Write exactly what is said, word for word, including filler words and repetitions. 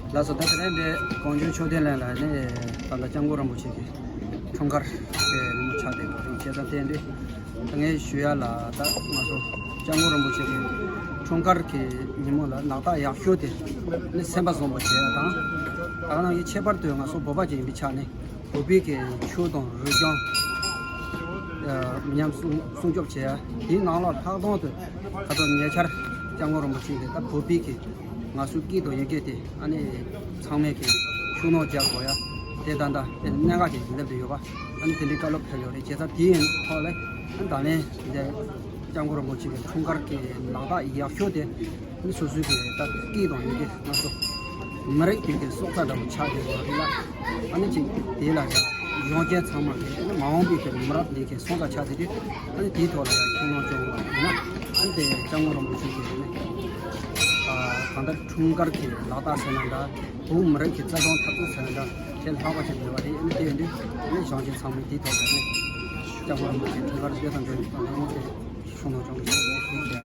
ལགས་སོ། ད་དེ་རིང་འདི་གངས་ལྗོངས་མཆོད་རྟེན་གླིང་ལ་ནི་ད་ལྟ་སྐྱབས་མགོན་རིན་པོ་ཆེ་གི་འཁྲུངས་སྐར་གྱི་ཉིན་མོ་ཆགས་བསྡད་ཡོད་རེད། བྱས་ཙང་དེ་འདི་ད་ངས་ཞུ་ཡ་ལ་ད་ང་ཚོ་སྐྱབས་མགོན་རིན་པོ་ཆེ་གི་འཁྲུངས་སྐར་གྱི་ཉིན་མོ་ལ་ལག་རྟགས་ཡག་ཤོས་དེ་ནི་སེམས་པ་བཟང་པོ་བྱེད་ཡ་དང་། ད་ག་ནང་བཞིན་ཁྱད་པར་དུ་ང་ཚོ་བོད་པ་ཅིག་ཡིན་པའི་ཆ་ནས་བོད་པའི་གི་ཆོས་དང་རིག་གཞུང་མི་ཉམས་སྲུང་སྲུང་སྐྱོབ་བྱེད་ཡ། དེའི་ནང་ལ་ལྷག་དོན་དུ་ཁ་ཐོག་ཉེ་ཆར་སྐྱབས་མགོན་རིན་པོ་ཆེ་གིས་ད་བོད་པའི་གི་ང་ཚོའི་སྐད་དང་ཡི་གེ་དེ་ཨ་ནི་ཚང་མས་གི་ཤུགས་སྣོན་རྒྱག་དགོས་ཡ། དེ་ད་ལྟ་དེ་གནད་འགག་ཅིག་སླེབས་བསྡད་ཡོད་པ། ཨ་ནི་དེ་འདྲའི་བཀའ་སློབ་ཕེབས་ཡོད་རེད། བྱས་ཙང་དེའི་ཐོག་ལ་ཨ་ནི་ད་ལན་འདི་སྐྱབས་མགོན་རིན་པོ་ཆེ་གི་འཁྲུངས་སྐར་གྱི་ལག་རྟགས་ཡག་ཤོས་དེ་ཨ་ནི་སོ་སོའི་གི་ད་སྐད་དང་ཡི་གེ་ང་ཚོ་མི་རིགས་དེ་གི་སྲོག་རྩ་འདྲ་བོ་ཆགས་བསྡད་ཡོད་རེད་ལ། ཨ་ནི་ཅིག་དེ་ལ་ཡང་གཞོན་སྐྱེས་ཚང་མ་གི་ཨ་ནི་མ་འོངས་པའི་གི་མི་རབས་འདི་གི་སོན་རྩ་ཆགས་བསྡད་དུས་ཨ་ནི་དེའི་ཐོག་ལ་ཡང་ཤུགས་སྣོན་བྱུང་བ་ཡིན་ན། ཨ་ནི་དེ་སྐྱབས་མགོན་རིན་པོ་ཆེ་གི་ཨ་ནི་ཨ་གང་ལྟར་འཁྲུངས་སྐར་གྱི་ལག་རྟགས་ཟེར་ན་འདྲ། བོད་མི་རིགས་ཀྱི་རྩ་དོན་འཐབ་རྩོད་ཟེར་ན་འདྲ། དེ་ལྷག་པ་ཞིག་ཡོད་པ་རེད། ཨ་ནི་དེ་ཡིན་དུས་ཨ་ནི་གཞོན་སྐྱེས་ཚང་མས་དེའི་ཐོག་ལ་ཨ་ནི་སྐྱབས་མགོན་རིན་པོ་ཆེའི་འཁྲུངས་སྐར་བདེ་དང་འབྲེལ་བའི་ཐོག་ནས་ཨ་ནི་དེ་ཤུགས་སྣོན་བྱུང་བ་ཞིག་རེད།